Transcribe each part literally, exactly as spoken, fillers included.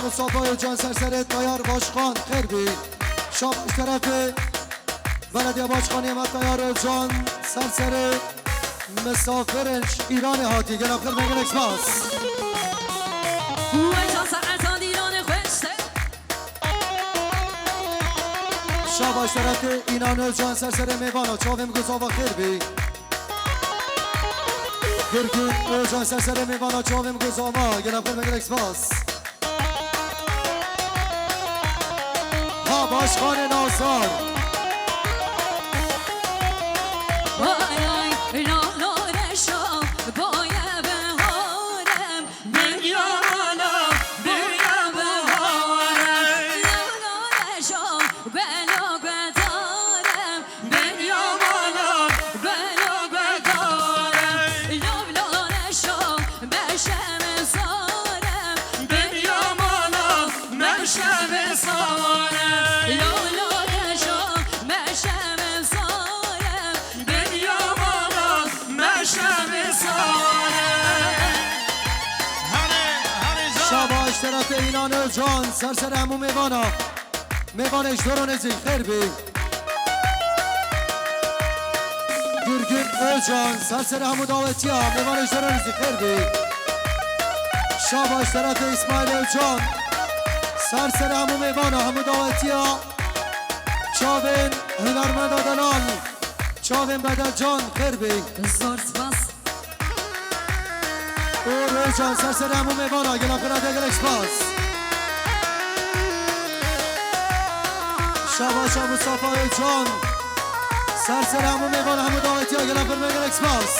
Mustafa Özcan, ser serê Tayar Başkan, xêr bî. Şa baş terefê Belediye Başkanê me Tayar Özcan, ser serê misafirin ji Îranê hatî. Gelek xêr, gelek spas. Weşan saetan Îranê xweş te. Şa baş terefê Înan Özcan, ser serê mêvana, çavê min guzava, xêr bî. Girgin Özcan, ser serê mêvana, çavê min guzava. Gelek xêr, gelek spas. Ha, Başkanê Nazar. Vay, ay, lo, lo, reşo, boye beharem, beriya mala, beriya beharem. Lo, lo, reşo, gelo, guedarem, beriya mala, gelo, guedarem. Lo, lo, reşo, beşeme sarem, beriya mala, meşeme sarem. Lo, lo, reşo, meşeme sarem, beriya mala, meşeme sarem. Şa baş terefê Înan Özcan, ser serê hemû mêvana. Mêvanê ji dor û nêzîk xêr bî. Girgin Özcan, ser serê hemû dawetiya, mêvanê ji dor û nêzîk xêr bî. Şa baş terefê Îsmaîl Özcan, ser serê hemû mêvana, hemû dawetiya. Çavên hunermenda delal, çavên Bedelcan xêr bî. Zor spas. Uğur Özcan, ser serê hemû mêvana, gelek xêr hatiye, gelek spas. Şabaşa Mustafa Özcan, ser serê hemû mêvana, hemû dawetiya, gelek xêr, gelek spas.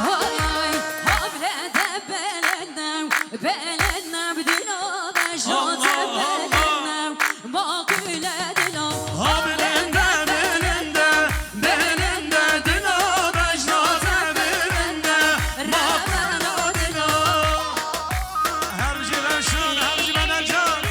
Hay hay, havle de belendem, belendem, dilo ve jote belendem. Baqile dilo. Ha belende, belende, belende dilo, bejna te belende. Baqile dilo. Her jî reşin, her jî benecan.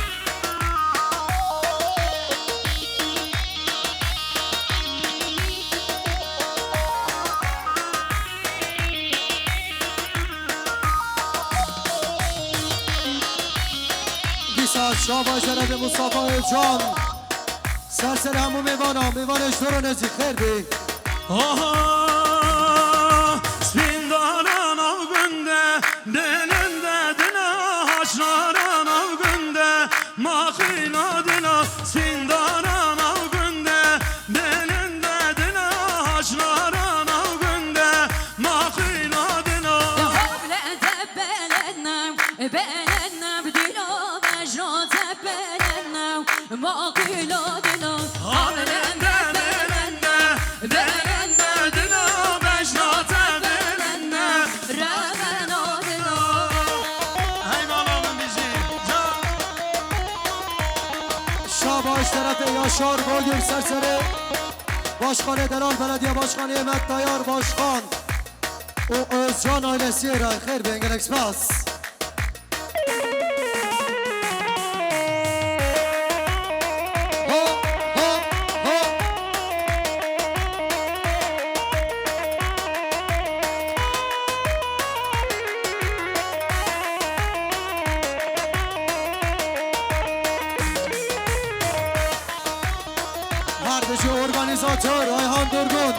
Dîsa şabaş derebe Mustafa Özcan. Ser serê hemû mêvana, mêvanê ji dor û nêzîk xêr bê. Aha, spîndara nav gund e, belinde dina, haşnara nav gund e, maxîna dina, spîndara nav gund e, belinde dina, haşnara nav gund e, maxîna dina. Havle de belinde, belinde dilo, bejno te belinde, maxîna dina. Havle de belinde, belinde dilo, bejno te belinde, reveno dilo. Hey mala min bijî, can. Şabaş terefê Yaşar Bagir ser serê Başkanê Delal Belediye Başkanı Mehmet Tayar Başkan û Özcan ailesiyê re xêr bên, gelek spas. Ho, ho, ho. Her dijî organîzator Ayhan Durgun.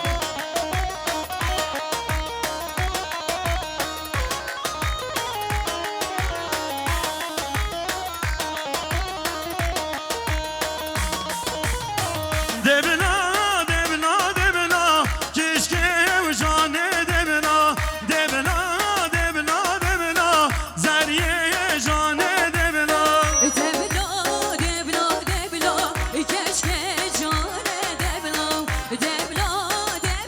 Debila, debila, debila, keşke ew canê debila. Debila, debila, debila, zeriyê canê debila. Debila, debila, debila, keşke canê debila. Debila, debila.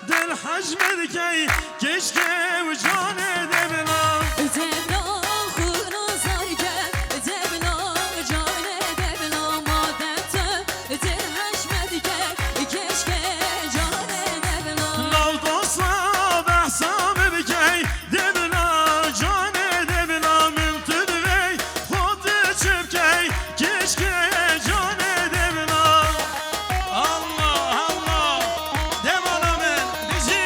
Dil hej me dikey, keşke û canê devla. Devla xwina zar ke, devla canê devla, madem tu dil hej me dikey, keşke canê devla. Nav dosta behsa min bikey, devla canê devla, min tu divey, xwe tu çi bikey, keşke canê devla. Allah, Allah. Devana min, bijî.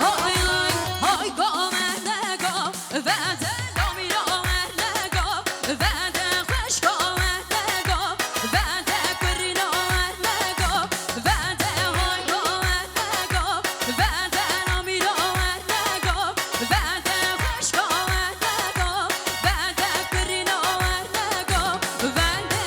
Hay, hay, hay, go, mende, go. Vede lamîra wernega, vede xweşka wernega, vede kurîna wernega, vede hayga wernega, vede lamîra wernega, vede xweşka wernega, vede kurîna wernega, vede.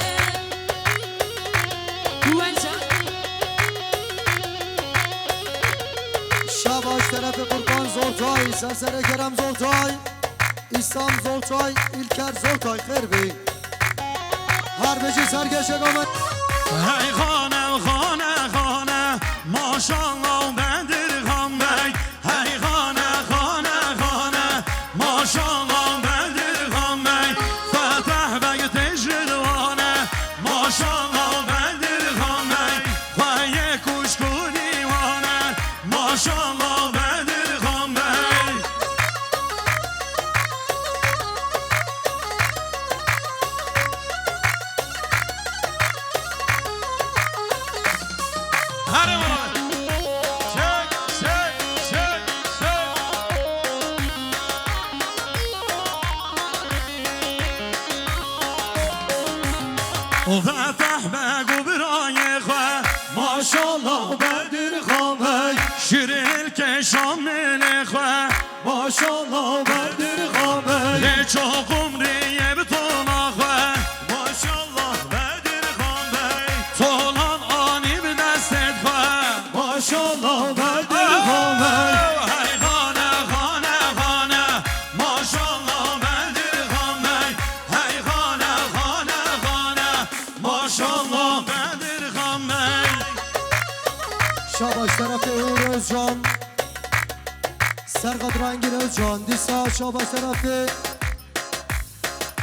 Şabaş terefê Qurban Zortay, Serserê Kerem Zortay. İslam Zortay, İlker Zortay, xêr bî. Her bijî sergeşek Amed. Hey xane, xane, xane, maşallah Bedirxan Bey. Hey xane, xane, xane, maşallah Bedirxan Bey. Fetah Bey têj li wane, maşallah Bedirxan Bey. Xweyê kuşkû dîwane, maşallah Bedirxan Bey. Herê wala. Çek, çek, çek, çek. O Fetah Beg û birayê xwe. Maşallah Bedirxan Bey. Şirîn keşan nêlê xwe. Maşallah Bedirxan Bey. Lê çok umriyê bi tola xwe. Maşallah Bedirxan Bey. Tolan anî bi destê xwe. Maşallah Bedirxan Bey. Hey xane, xane, xane. Maşallah Bedirxan Bey. Hey xane, xane, xane. Maşallah Bedirxan Bey. Şabaş terefê Uğur Özcan. Serqat Rengin Özcan. Dîsa şabaş terefê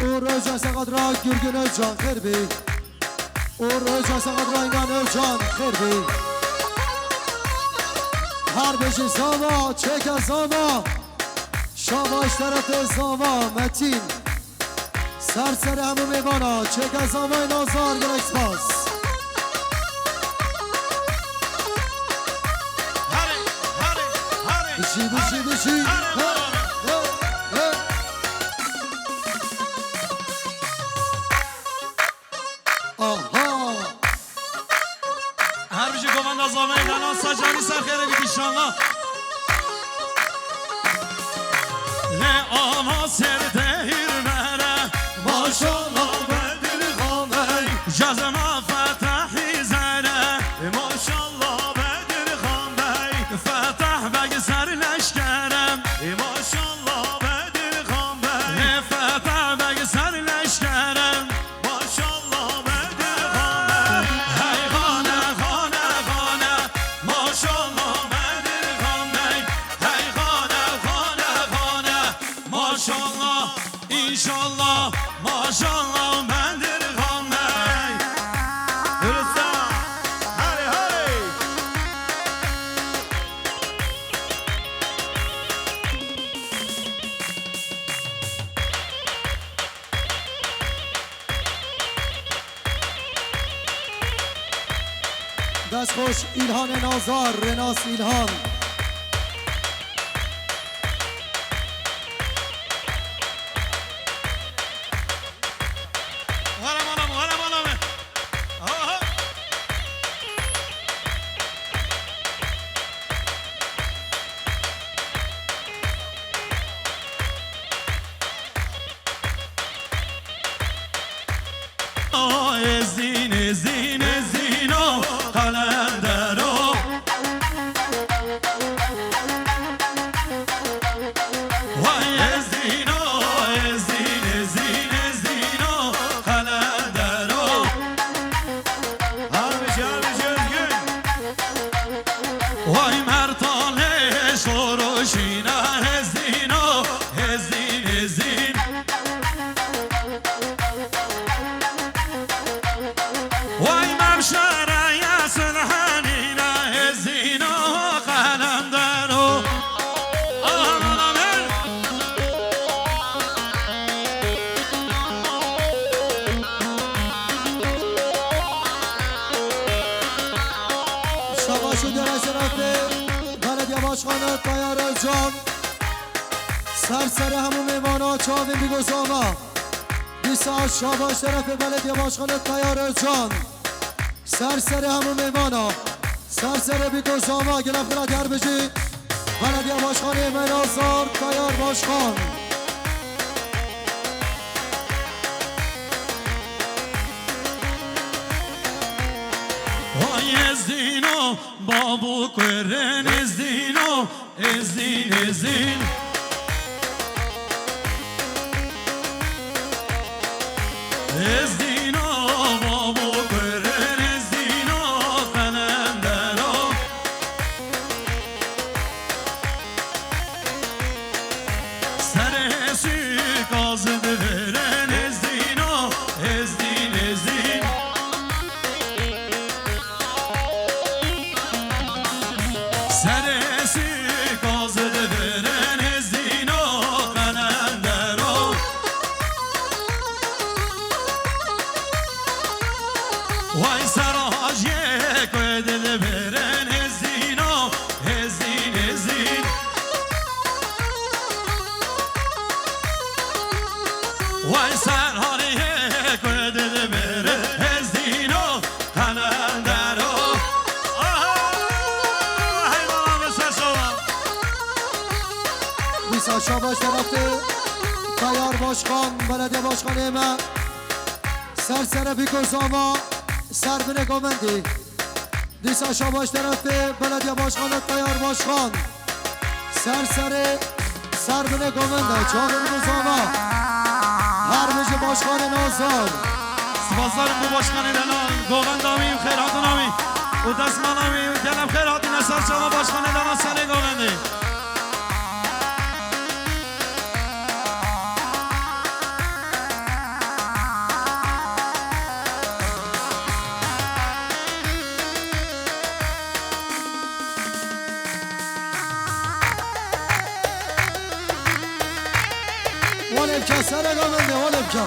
Uğur Özcan, Serqat Rengin Özcan. Xêr bî. Uğur Özcan, Serqat Rengin Özcan. Xêr bî. Her bijî zava, çêke zava. Şabaş terefê zava, Metin. Ser serê hemû mêvana, çêke zavayê Nazar, gelek spas. Bijî, bijî, bijî. He, he, he. Aha! Her bijî govenda zavayê Dana Sacanî ser xêrê bît înşallah. Lê ama ser dehir mere. Maşallah Bedirxan Bey. Cezma Fetahî zere. Maşallah Bedirxan Bey. Fetah Beg ser leşkerem. Maşallah Bedirxan Bey. Lê Fetah Beg ser leşkerem. Maşallah Bedirxan Bey. Hey xane, xane, xane. Maşallah Bedirxan Bey. Hey xane, xane, xane. Maşallah, inşallah. Maşallah Bedirxan Bey. Dursa. Hey, hey. Dest xweş, Îlhanê Nazar, Rênas Îlhan. Were mala min, were mala min. Aha. Êzîn, êzîn, êzîn o qelendero. Başkanı Tayyar Özcan. Ser serê hemû mêvana çavên bî gozama. Dîsa şabaş şerefê belediye başkanı Tayyar Özcan. Ser serê hemû mêvana. Ser serê bî gozama. Gelek xira diyar bijî. Belediye başkanı Emel Azar, Tayyar Başkan. Vay Ezdîno, babo kurên Ezdîno, Ezdîn, Ezdîn. Ezdîno, babo kurên Ezdîno, qelendero. Serê sûka zî divirin Ezdîno, Ezdîn, Ezdîn. Serê sûka zî divirin Ezdîno, qelendero. Vay ser haciyê ku divirin Ezdîno, Ezdîn, Ezdîn. Vay ser hariyê ku dibirin Ezdîno, qelendero. Aha! Hey bala, min ser şova. Dîsa şabaş şerefê Tayyar Başkan, belediye başkanê me. Ser serê bî gozama, ser binê govendê. Dîsa şabaş şerefê belediye başkanı Tayyar Başkan. Ser serê ser binê govendê, çavên gozama. Her bijî başkanê Nazar. Spasdarim bo başkanê dana govenda wî û xêrhatina wî û destmala wî û gelek xêr hatine ser çava başkanê dana serê govendê. Olê bike, serê govendê, olê bike.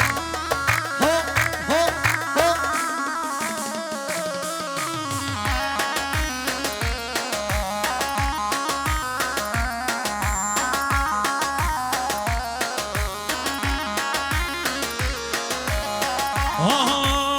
Ho, ho, ho.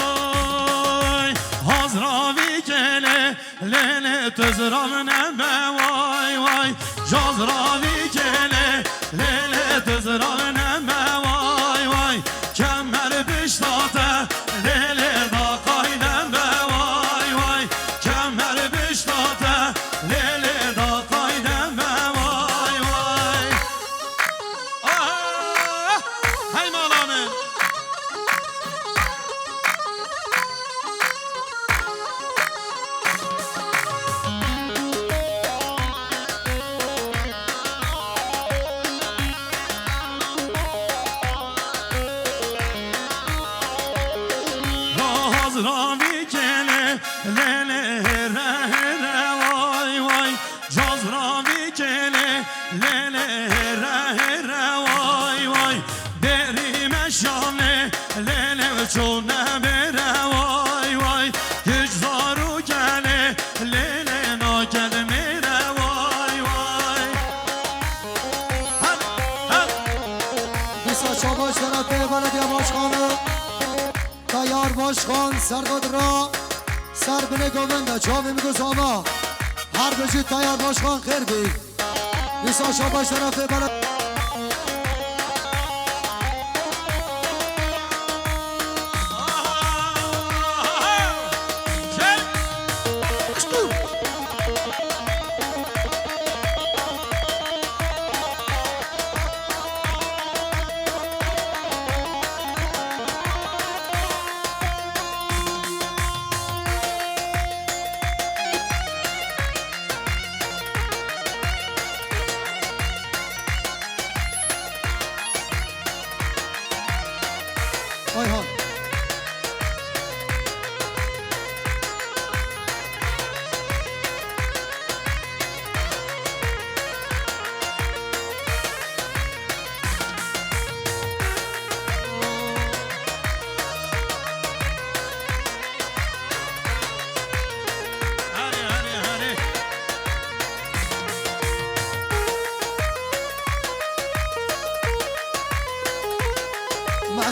Ay, hazravî kele, lele tizravne me, vay, vay. Jazravî kele, lele tizravne me, vay, vay. Kemer biştate, lele da qayde me, vay, vay. Kemer biştate, lele da qayde me, vay, vay. Ah! Hey mala min! Raz ravî kele, lele here here, vay vay. Caz ravî kele, lele here here, vay vay. Berî meşale, lele çone bere, vay vay. Hiç zaru kele, lele naked mere, vay vay. Hep, hep. Dîsa şabaş şerefê belediye başkanı. Tayyar Başkan, serqet ra, ser binê govenda, çavê min gozama. Her bijî Tayyar Başkan xêr bî. Dîsa şabaş şerefê bele-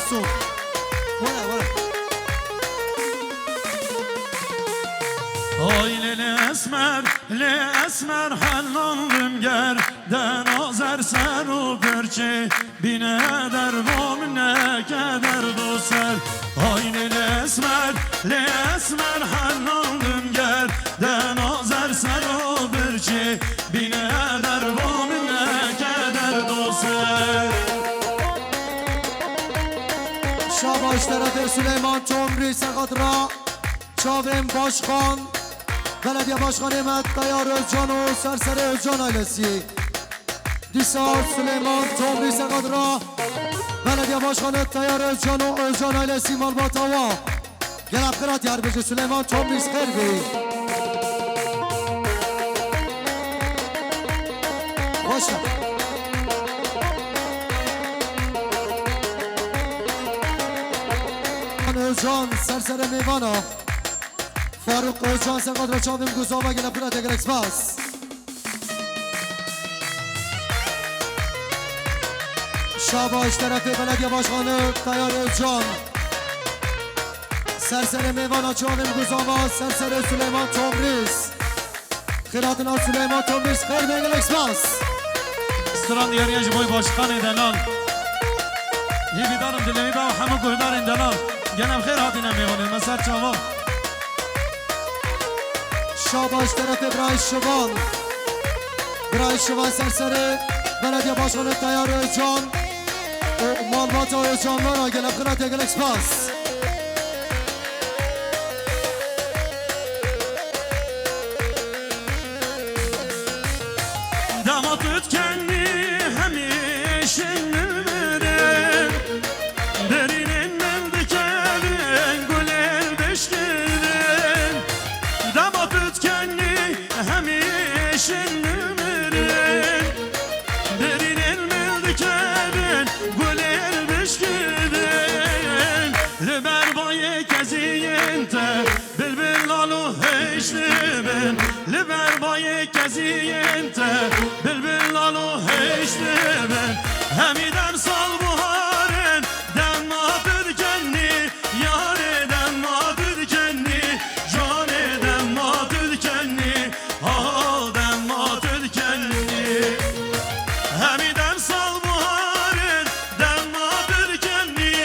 Were, were. Ay lê lê esmer, lê esmer, helaldim ger de nazer ser û birçê bîne dervo min ne keder doser. Ay lê lê esmer, lê esmer, helaldim ger de nazer ser û birçê bîne dervo min ne keder doser. Şabaş terefê Süleyman Tomrî serxatira çavên başxan, belediye başxanê me Teyar Özcan û Serserê Özcan ailesî. Dîsa Süleyman Tomrî serxatira belediye başxanê Teyar Özcan û Özcan ailesî malbata wa. Gelek xêr hatî her bijî Süleyman Tomrî xêr bî. Xweş e. Özcan, Serserê mêvana. Faruk Özcan, serxatira çavên guzava gelek xêr hatî gelek spas. Şabaş terefê belediye başkanı Tayar Özcan. Serserê mêvana çavên guzava, Serserê Süleyman Tomris. Xêr hatina Süleyman Tomris, xêr bê gelek spas. Stran diyariya ji boy başkanê delal. Hêvîdar im dilê wî be û hemû guhdarên delal. Gelek xêr hatine mêvanê me ser çava. Şabaş terefê Birayê Şivan. Birayê Şivan Serserê, belediye başkanı Tayar Özcan û malbata Özcanlara gelek xêr hatiye, gelek spas. Dema tu dikenî hemîşin min mirin. Derînên min dikevin, gulên dişkivin. Dema tu dikenî hemîşin min mirin. Derînên min dikevin, gulên dişkivin. Li ber bayê keziyên te, bilbil lal û hêş dibin. Li ber bayê keziyên te, bilbil lal û hêş dibin. Hemî dem sal buharin, dema tu dikenî, yarê dema tu dikenî, canê dema tu dikenî, ha dema tu dikenî. Hemî dem sal buharin, dema tu dikenî,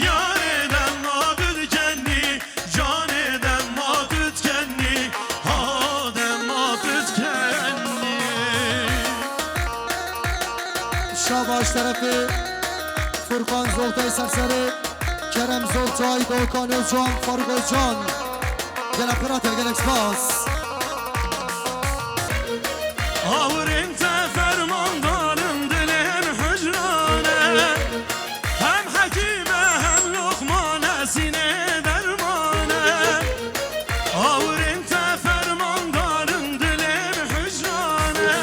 yarê dema tu dikenî, canê dema tu dikenî, ha dema tu dikenî. Şabaş terefê Furkan Zoltay Serserê, Kerem Zoltay, Doğukan Özcan, Faruk Özcan. Gelek xêr hatiye, gelek spas. Awirên te fermandarim dilên hicrane. Hem hekîme hem loqmane sînê dermane. Awirên te fermandarim dilên hicrane.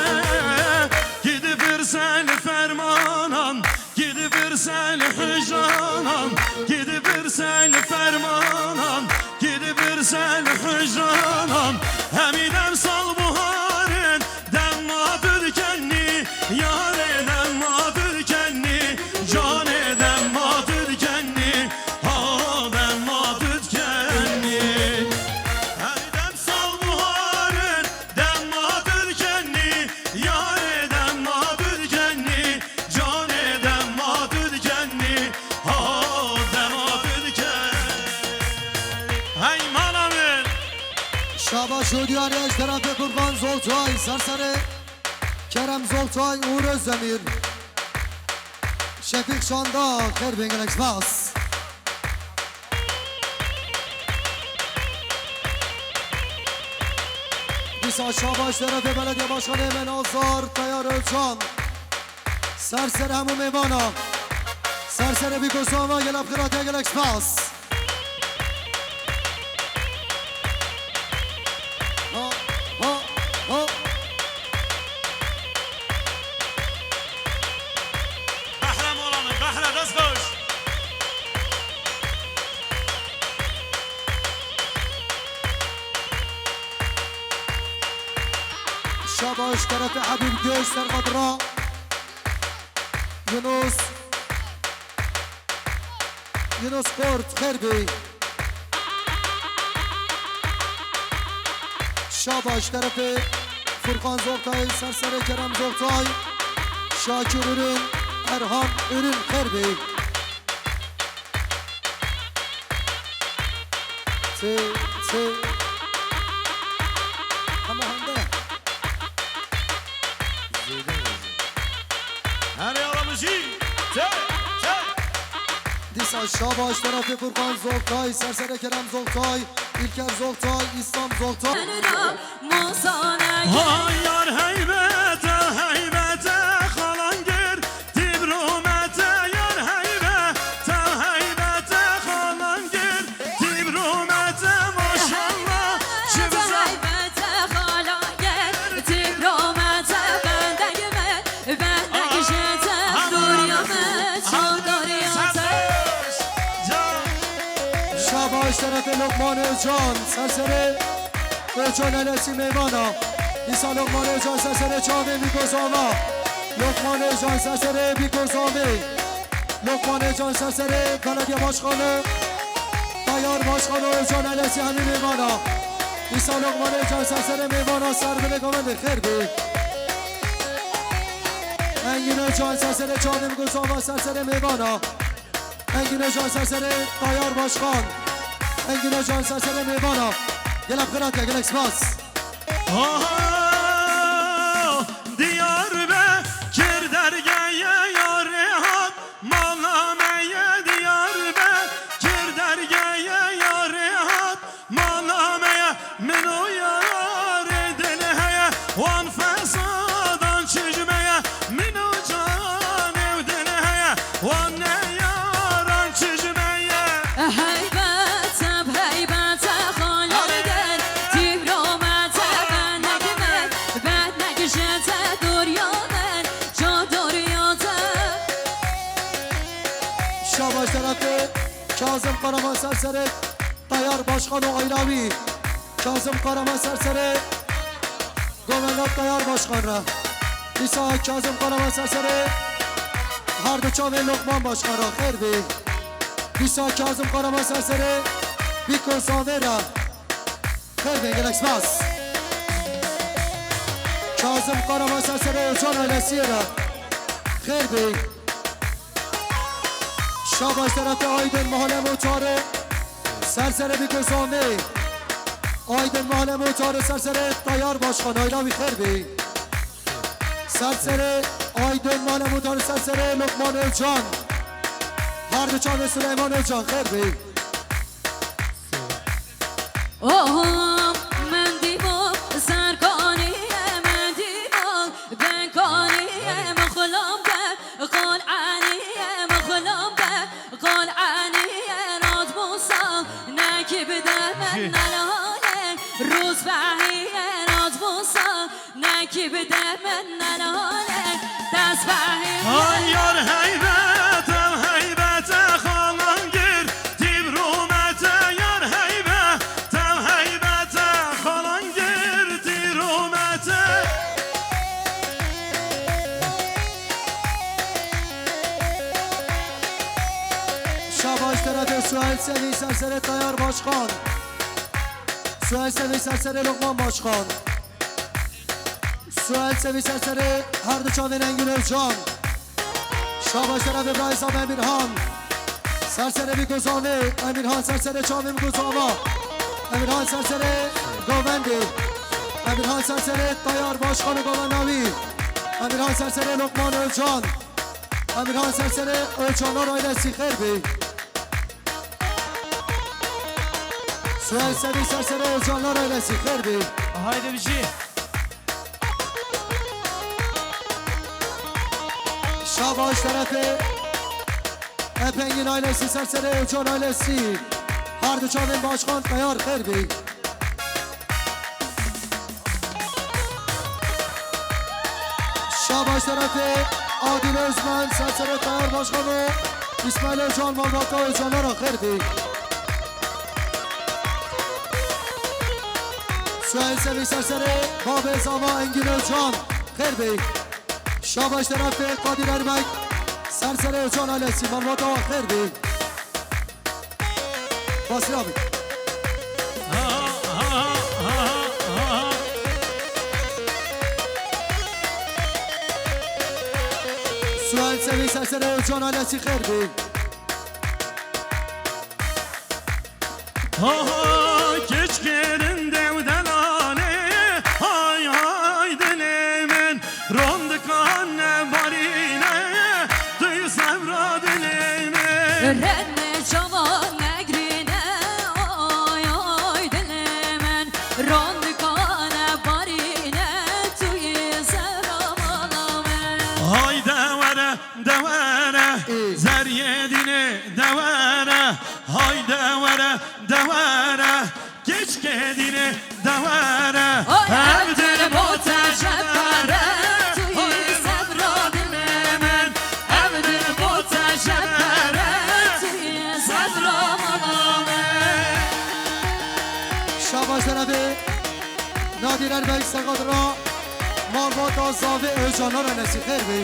Kî dipirse li fermanan, kî dipirse li hicranan, kî dipirse li fermanan, kî dipirse li hicranan. Hemî dem sal buharin, dema tu dikenî, yarê dema tu dikenî, canê dema tu dikenî, ha dema tu dikenî. Hemî dem sal buharin, dema tu dikenî, yarê dema tu dikenî, canê dema tu dikenî, ha dema tu dikenî. Hey mala min! Şabaş û diyarî ji terefê Kurban Zoltay, Serserê, Kerem Zoltay û Özdemir. Şefîk Şanda, xêr bên, gelek spas. Dîsa şabaş terefê belediye başkanê me Nazar Tayar Özcan. Serserê hemû mêvana. Serserê bî kosava gelek xêr hatiye, gelek spas. Ha, ha, ha. Behre Molan'ın, Behre Dezgöz. Şabaş terefê Habib Göz, Sermadra. Yunus. Yunus Kurt, xêr bî. Şabaş terefê Furkan Zoktay, ser serê Kerem Zoktay, Şakir Ürün, Erhan Ürün, xêr bî. Tê, tê. Hema hende. Zêde, zêde. Her yala bijî. Tê, tê. Dîsa Şabaş terefê Furkan Zoktay, ser serê Kerem Zoktay, İlker Zoktay, İslam Zoktay. Hay yar heybete, heybete, xalangir, tîbrûmete, yar heybete, heybete, xalangir, tîbrûmete, maşallah, çi bize. Şabaş terefê Lokman Özcan, ser serê Özcan Elesî mêvana. Dîsa Lokman Özcan ser serê çavên bî ku zava. Lokman Özcan ser serê bî ku zavê. Lokman Özcan ser serê belediye başkanı, Tayyar Başkanı Özcan Elesî hemî mêvana. Dîsa Lokman Özcan ser serê mêvana, ser binê govendê xêr bî. Engin Özcan ser serê çavên bî ku zava, ser serê mêvana. Engin Özcan ser serê Tayyar Başkan. Engin Özcan ser serê mêvana. Gelek xêr hatiye, gelek spas. Aha, Diyarbekir dergeye yarê hat, mala me ye Diyarbekir dergeye yarê hat. Mala me ye, min û yarê dil heye, wan fesadan çijme ye, min û canê û dil heye, wan neyaran çijme ye. Heybete, heybete, xalangir, tîbrûmete, benegme, benegşete, duryamen, çoduryote. Şabaş terefê Kazım Karaman ser serê Tayyar Başkan û aîla wî. Kazım Karaman ser serê govenda Tayyar Başkan re. Dîsa Kazım Karaman ser serê her du çavên Lokman Başkan re. Xêr bî. Dîsa Kazım Karaman ser serê bî ku zavê re. Xêr bî, gelek spas. Kazım Karaman ser serê Özcan ailesiyê re. Xêr bî. Şabaş terefê Aydın Mahalle Muhtarı. Ser serê bî ku zavê. Aydın Mahalle Muhtarı ser serê Tayyar Başkan, aîla wî xêr bî. Ser serê Aydın Mahalle Muhtarı ser serê Lokman Özcan. Her du çavê Süleyman Özcan xêr bî. Oh, mendî bû, serkanî ye, mendî bû, benkanî ye, mixulum be, qol anî ye, mixulum be, qol anî ye, rat bû sa, nekî bide min nelhale, rûz behî ye, rat bû sa, Nekî bide min nelale, dest behî. Ay yar heybete, heybete xalangir, tîbrûmete yar heybete, heybete xalangir, tîrûmete. Şabaş terefê Suheyl Sevî, ser serê Tayyar Başkan. Suheyl Sevî, ser serê Lokman Başkan. Suheyl Sevî ser serê her du çavên Engin Özcan. Şabaş terefê birayê Zam Emirhan. Ser serê bî ku zavê. Emirhan ser serê çavên bî ku zava. Emirhan ser serê govendê. Emirhan ser serê Tayyar Başkan û govenda wî. Emirhan ser serê Lokman Özcan. Emirhan ser serê Özcanlar ailesî xêr bî. Suheyl Sevî ser serê Özcanlar ailesî xêr bî. Haydi bijî. Şabaş terefê Epengin ailesî ser serê Özcan ailesî. Her du çavên başkan Tayyar xêr bî. Şabaş terefê Adil Özmen, ser serê Tayyar Başkan û İsmail Özcan, malbata Özcanlara xêr bî. Suheyl Sevî ser serê babê zava Engin Özcan xêr bî. Şabaş terefê Kadir Ermek, ser serê Özcan ailesî, malbata wa xêr bî. Basra bî. Sual Sevî Sersere Can Alesi xêr bî. Ha ha, keçkerin dewdelanê, hay hay dilê min, rondikan ne barîne, tu yî sevra dilê min. Red me çavan negrîne, ay ay dilê min, rondikan ne barîne, tu yî sevra mala min. Hayde were, de were, Ê. Zeriyê dînê de were, hayde were, de were, keçkê dînê de were. Oy, ev dil bo te jebere, tu yî sevra dilê min. Ev dil bo te jebere, tu yî sevra mala min. Şabaş derevê. Nadîr Erbey Serqadra, malbata Zavê Ocanar Enesî xêr bî.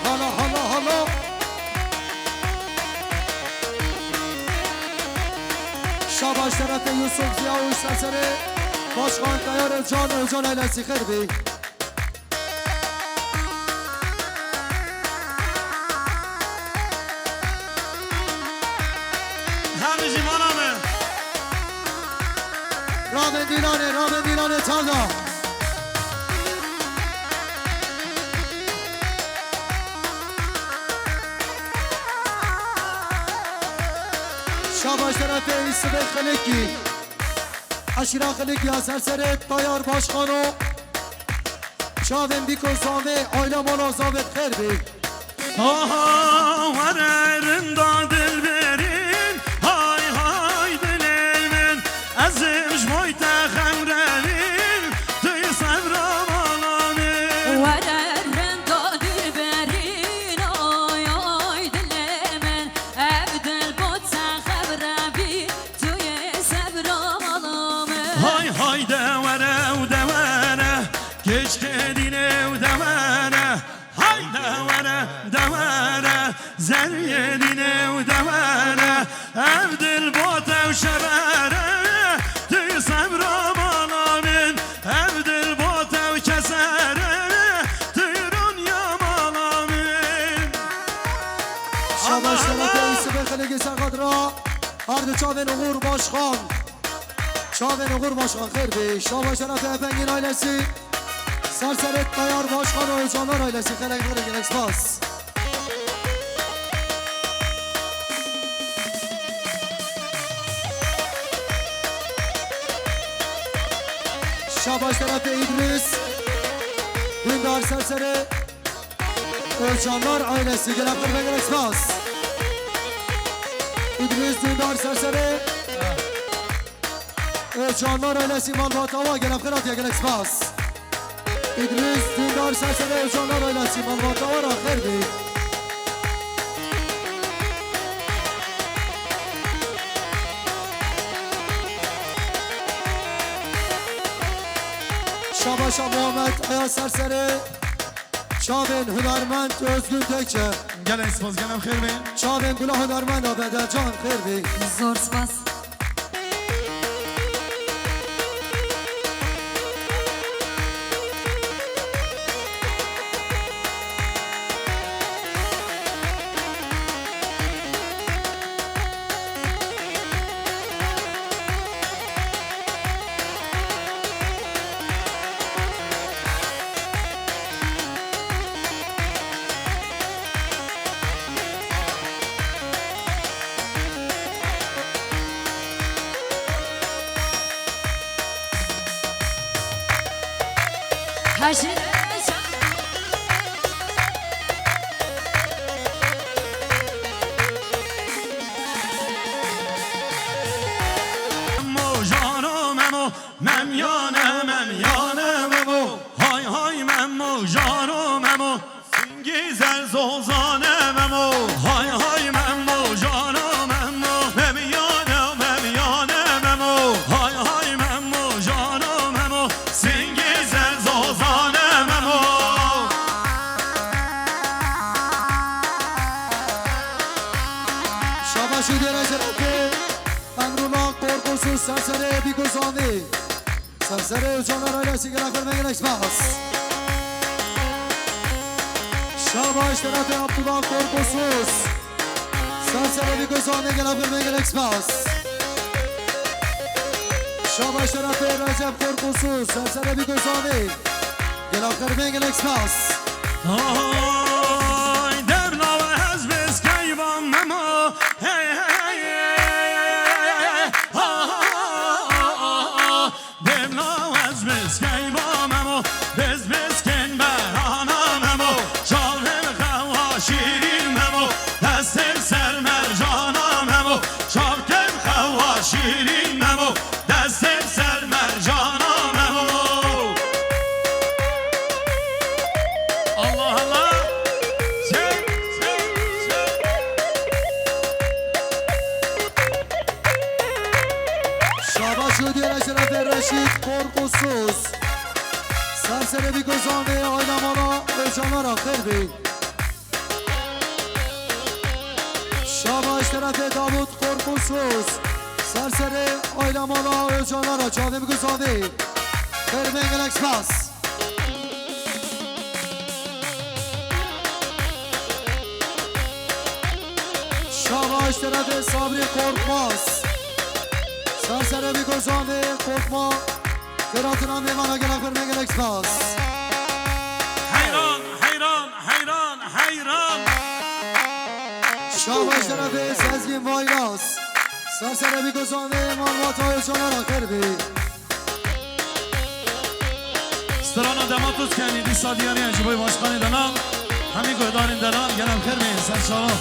Hala, hala, hala. Şabaş şerefê Yusuf Ziya û Serserê Başkan Teyarê Can Ocan Enesî xêr bî. Hemî jî mala me. Rabin dîlanê, rabin dîlanê çaga. Şabaş şerefê Yusufê Xilikî. Eşîra Xilikî ya Serserê Tayar Başkano. Çavên bîko zavê, aile mala zavê xêr bî. Aha, were rinda dilberîn, hay hay dilê min, ez ê ji bo te xem revîm, tu yî sevra mala min. Were rinda dilberîn, ay ay dilê min, ev dil bo te xem revîm, tu yî sevra mala min. Hay hay de were û de were, keçkê dînê û de were. Hay de were, de were, zeriyê dînê û de were. Ev dil bo te û şebere, tu yî sevra mala min. Ev dil bo te û kesere, tu yî ronya mala min. Şabaş şerefê Yusufê Xelîgî Serqadra, ardê çavên Uğur Başkan. Çavên Uğur Başkan xêr bî. Şabaş şerefê Efengîn ailesi. Serserê Tayar Başkan û Canlar ailesi. Xelek xêr gelek spas. Şabaş şerefê Îdris. Dündar Serserê. Özcanlar ailesi, gelek xêr ve gelek spas. İdris Dündar Serserê. Özcanlar ailesi malbata wa, gelek xêr hatiye, gelek spas. İdris Dündar Serserê, Özcanlar ailesi malbata wa ra xêr bî. Şabaşa Muhammed Aya Serserê. Çavên hunermend Özgün Tekçe. Gelek spas, gelek xêr bê. Çavên gula hunermenda Bedelcan xêr bê. Zor spas. Hejin. Memo, jano Memo, Mem yane, Mem yane Memo. Hay hay Memo, jano Memo. Singî zel zozane Memo. Hay hay Memo, jano Memo. Mem yane, Mem yane Memo. Hay hay Memo, jano Memo. Singî zel zozane Memo. Serserê Öcalan ailesi gelek xêr, gelek spas. Şabaş terefê Abdullah Korkusuz. Serserê Bîgozanê gelek xêr, gelek spas. Şabaş terefê Recep Korkusuz. Serserê Bîgozanê gelek xêr, gelek spas. Ay, devla ez beskeyvan Memo. Hey, hey, hey, hey, hey, hey. Ha, ha, ha, ha, ha. Devla ez beskeyvan Memo. Bez besken berana Memo. Çavên xewa şîrîn Memo. Destên ser mercana Memo. Çavkên xewa şîrîn Memo. Destên ser mercana Memo. Allah Allah. Çek, çek, çek. Şabaş û diğer şerefê Reşîd Korkusuz. Serserê Bîgozanê aile mala Öcalan ra xêr bî. Şabaş terefê Davut Korkusuz. Serserê aile mala Öcalan ra çavê Bîgozanê. Xêr bê, gelek spas. Şabaş terefê Sabri Korkmaz. Serserê Bîgozanê Korkma. Xêratina mêvana gelek xêr bê, gelek spas. Heyran, heyran, heyran, heyran. Şabaş terefê Sezgin Vaylas. Serserê Bîgozanê Malbata Öcalan ra xêr bî. Strana dema tu dikenî, dîsa diyariyan ji bo başkanê delal, hemî guhdarên delal, gelek xêr bê, ser çava.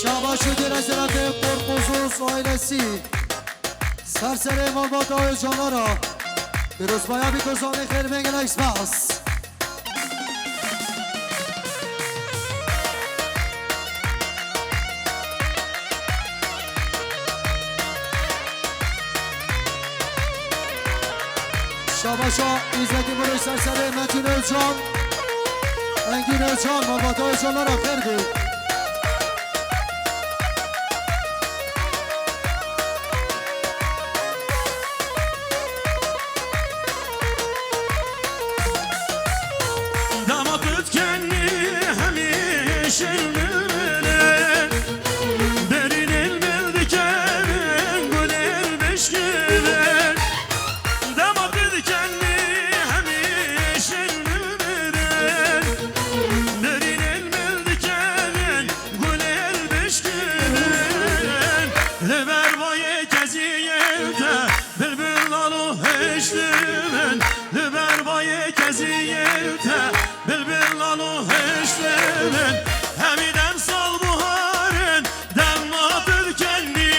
Şabaş û dêre şerefê Korkuzuz ailesi. Serserê Malbata Öcalan ra. Pîrozbaya Bîgozanê xêr bê, gelek spas. Şabaşa Îzzetî Murê Serserê Metin Özcan, Engin Özcan, Malbata Özcanlara xêr bê. Dema tu dikenî hemî şil milmilin, derînên mil dikevin, gulên bişkivin. Dema tu dikenî hemî şil milmilin, derînên mil dikevin, gulên bişkivin. Li ber vayê keziyê te bilbilan û hiştin, li ber vayê keziyê te bilbilan û hiştin. Hemî dem sal buharin, dema tu dikenî,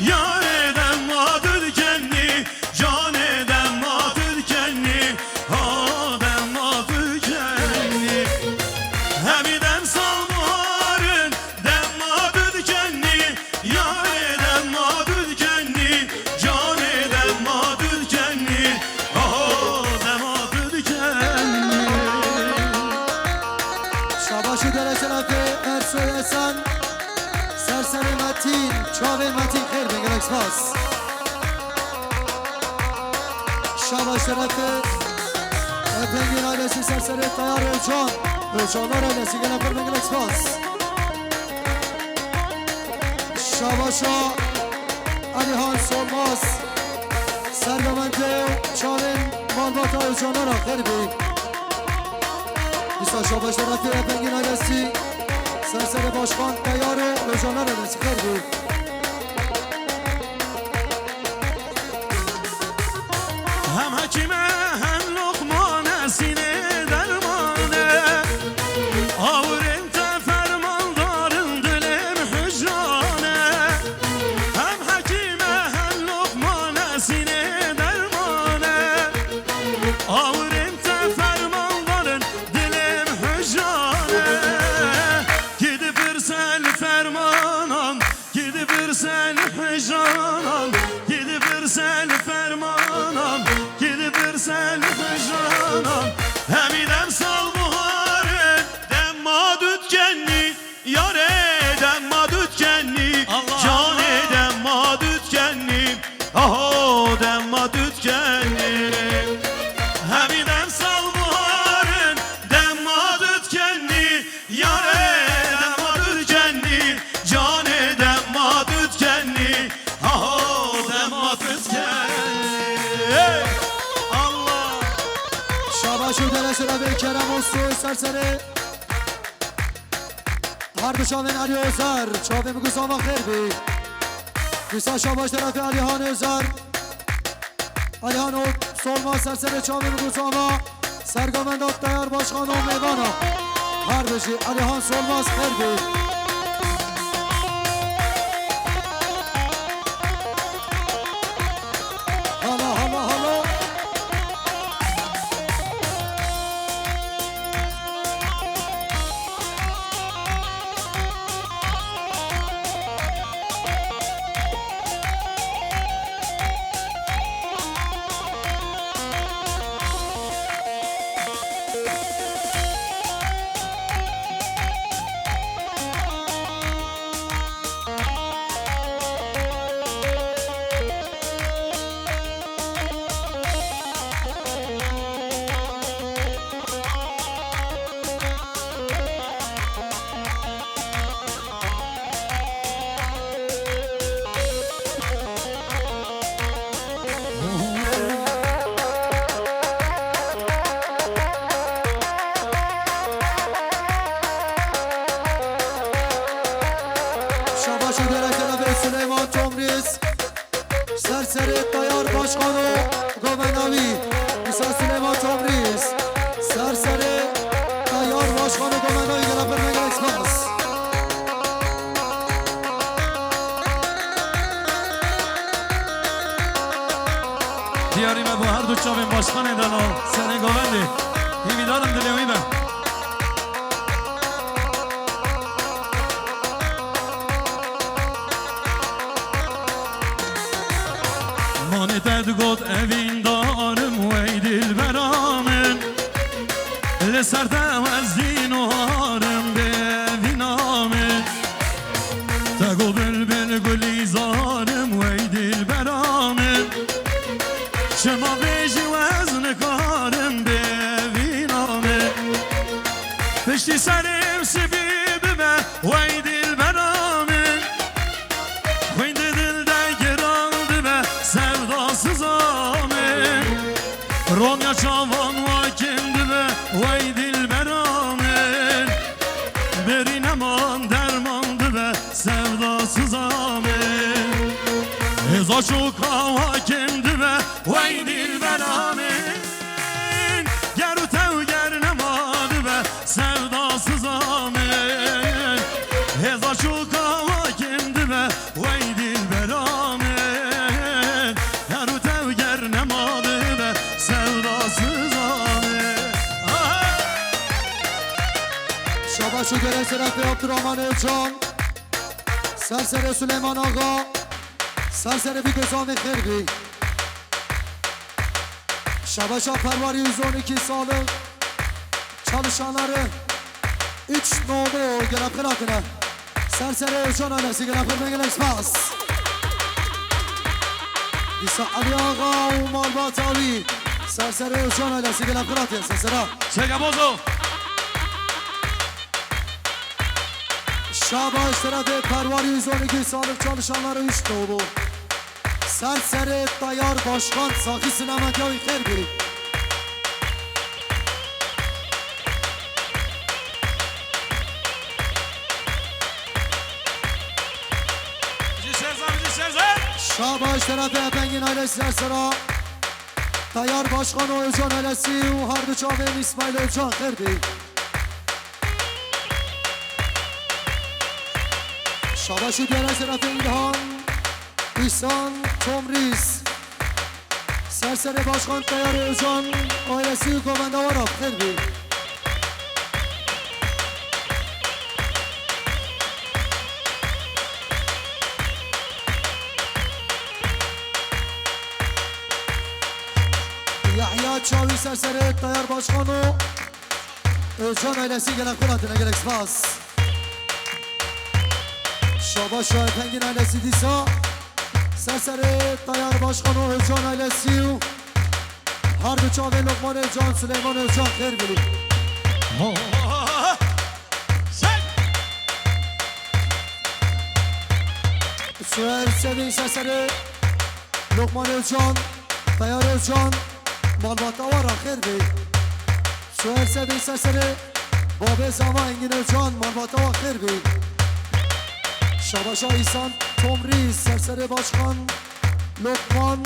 yarê dema tu dikenî, canê dema tu dikenî, ha dema tu dikenî. Hemî dem sal buharin, dema tu dikenî, yarê dema tu dikenî, canê dema tu dikenî, aho dema tu dikenî. Şabaşî dere şerefê Ersoy Esen, Serserê Metîn, çavê Metîn xêr bê, gelek spas. Şabaş şerefê Efengîn ailesî, Serserê Tayar Özcan, Özcanlar ailesî, gelek xêr bê, gelek spas. Şabaşa Alihan Solmaz, Sergamendê çavên malbata Özcanlara xêr bê. Dîsa şabaş şerefê Efengîn ailesî, Serserê Başkan Tayar Özcanlar ailesî xêr bê. Hem hekîm e, hem Luqman e, sînê derman e. Awirên te fermandar in, dilê min hicran e. Hem hekîm e, hem Luqman e, sînê derman e. Awirên te fermandar in, dilê min hicran e. Kî dipirse li fermanan, kî dipirse li hicranan, kî dipirse li fermanan, kî dipirse li hicranan. Hemî dem sal buharin, dema tu dikenî, yarê dema tu dikenî, Allah canê Allah. Dema tu Dere şerefê Kerem Ostoy, ser serê her du çavên Elî Ozer, çavê min ku zava xêr bî. Dîsa şabaş şerefê Elîhan Ozer. Elîhan Solmaz, ser serê çavê min ku zava. Sergovenda, teyar, başkan û mêvana. Her bijî Elîhan Solmaz, xêr bî. Hala, hala, hala. Şabaş û gerek şerefê Suleyman Tomris. Ser serê teyar başkan û govenda wî. Dîsa Suleyman Tomris. Ser serê teyar başkan û govenda wî, gelek xêr, gelek spas. Diyarî me bo her du çavên başkanê de la serê govendê. Hîvîdarim dilê wî be. Manê te digot evîndarim wey dilbera min. Li ser te ez dîn û harim bê evîna min. Te got bilbil gulîzarim wey dilbera min. Çima bêjî we ez nikarim bê evîna min. Piştî serê min sibî bibe wey dilbera min. Xwîn di dil de giran dibe sevdasiza min. Ronya çavan we kêm dibe wey dilbera min. Berî neman derman dibe sevdasiza min. Hêza şoka we kêm dibe wey dilbera min. Ger û tewger nema dibe sevdasiza min. Hêza şoka we kêm dibe wey dilbera min. Ger û tewger nema dibe sevdasiza min. Aha! Şabaş û gerek şerefê Abdurrahman Özcan. Ser serê Süleyman Ağa. Ser serê vî gozanê xêr bî. Şabaşa perwarî yüz on iki sağlık çalışanları üç nolu gelek xêr hatine. Ser serê Özcan ailesi gelek xêr, gelek spas. Dîsa Elî Ağa û malbata wî. Ser serê Özcan ailesi gelek xêr hatine. Ser sera. Çeke bozo. Şabaş şerefê perwarî yüz on iki sağlık çalışanları üç nolu. Ser serê teyar başkan saxî sinematiya wî xêr bî. Ji Şerzan, ji Şerzan. Şabaş şerefê Epengîn ailesi ser sera. Teyar başkan û Özcan ailesi û her du çavên İsmail Özcan xêr bî. Şabaş û diyara şerefê İlhan, İhsan, Tomris. Ser serê başkan teyarê Özcan, ailesi û govenda we re xêr bî. Yahya Çawî ser serê teyar başkan û Özcan ailesi gelek xêr hatine, gelek spas. Şabaş Şahin Tengin ailesi dîsa ser serê teyar başkan û Özcan ailesi û her du çavê Lokman Özcan, Süleyman Özcan xêr bî. Ho! Çek! Suher Sevîn ser serê Lokman Özcan, Teyar Özcan, malbata we re xêr bî. Tu her sebê ser serê babê zava Engin Özcan, malbata wa xêr bî. Şabaşa Îhsan Tomrî, ser serê başkan Lokman,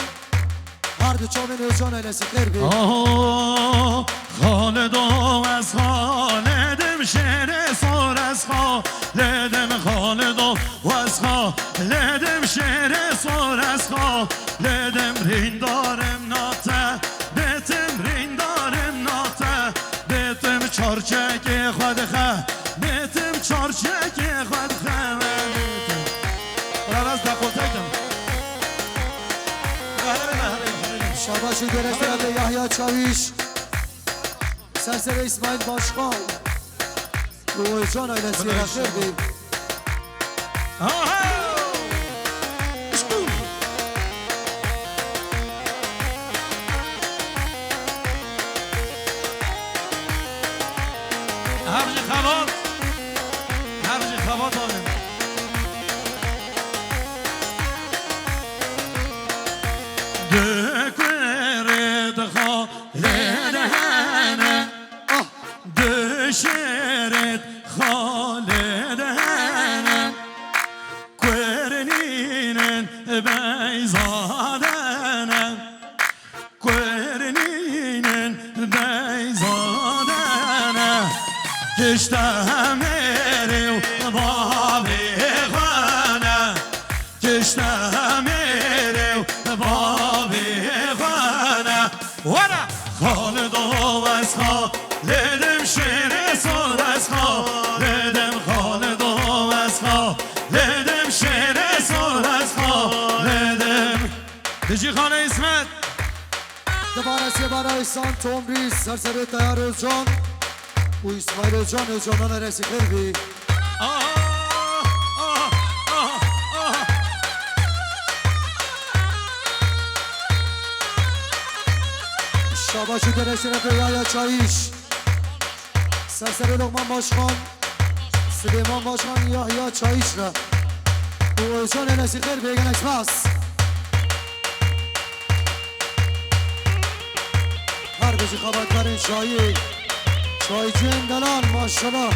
her du çavên Özcan ailesî xêr bî. Aho, Xalido ez Xalidim, şêrê sor ez Xalidim, Xalido ez Xalidim, şêrê sor ez Xalidim, rîndarim nate. Betim rîndarim nate, betim çarçekê xwe dixe, betim çarçekê xwe dixe, betim. Biraz da kotekim. Şabaşî gerek Yahya Çaviş. Ser serê İsmail Başkan. Û Özcan ailesî re xêr bî. Aha! Her ji xebat, her ji xebat anî. Du kurê di xalê de hene. Ah! Du şêrê di xalê de hene. Kurê nînin beyza de ne. Kurê nînin beyza de ne. Kişte mêrê û bavê xwe ne. Kişte mêrê û bavê xwe ne. Were! Xalido ez Xalidim, şêrê sor ez Xalidim, Xalido ez Xalidim, şêrê sor ez Xalidim. Dijî Xanê Îsmet. Dibare sêbara Îhsan Tomrî, ser serê Teyar Özcan û Îsmaîl Özcan, Özcanan ailesî xêr bî. Ah, ah, ah, ah. Şabaş û derê şerefê Yahya Çayîş. Ser serê Lokman Başkan, Silêman Başkan, Yahya Çayîş re. Û Özcan ailesî xêr bê, gelek spas. Her bijî xebatkarên çayê, çayciyên delal, maşallah.